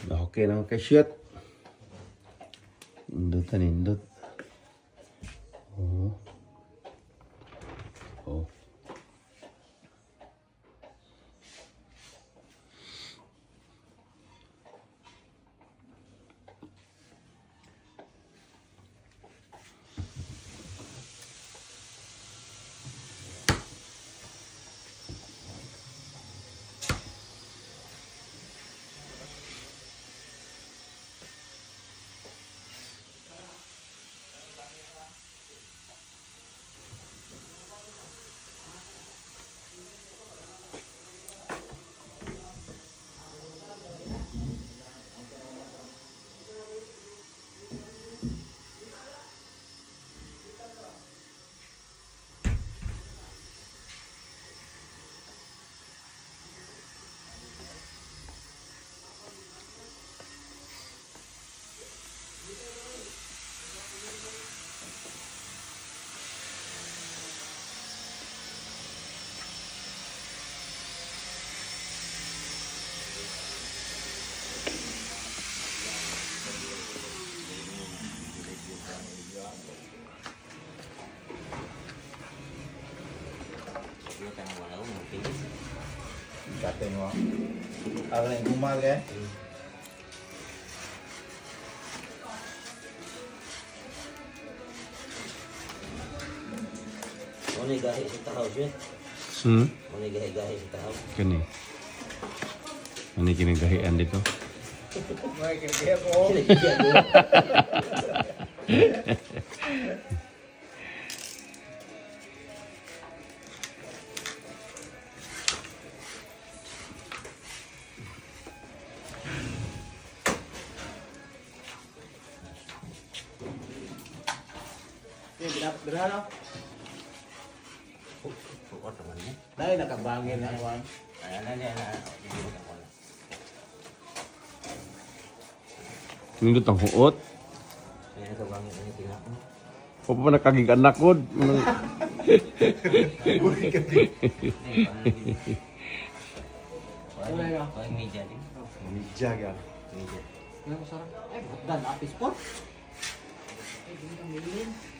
Okay na okay shoot. Nindot na nindot. Oh. Oh. Kate mo. Ako na yung gumaga eh. Ano gahi sa tahaw siya? Hmm? Ano gahi-gahi sa tahaw? Kani. Ano yung kinagahian dito? May kaya ko. Sila kaya ko. Berhano. Suot naman niya. Dahil nakabangin na iwan. Ano na na. Nindot ang huot. Ayan nakabangin na yung tinako. O pa nakagig anak ko. Wala media din. Media ka. Media. Ano ko sarap? Ay, dan apis po. Ay, ganda milin.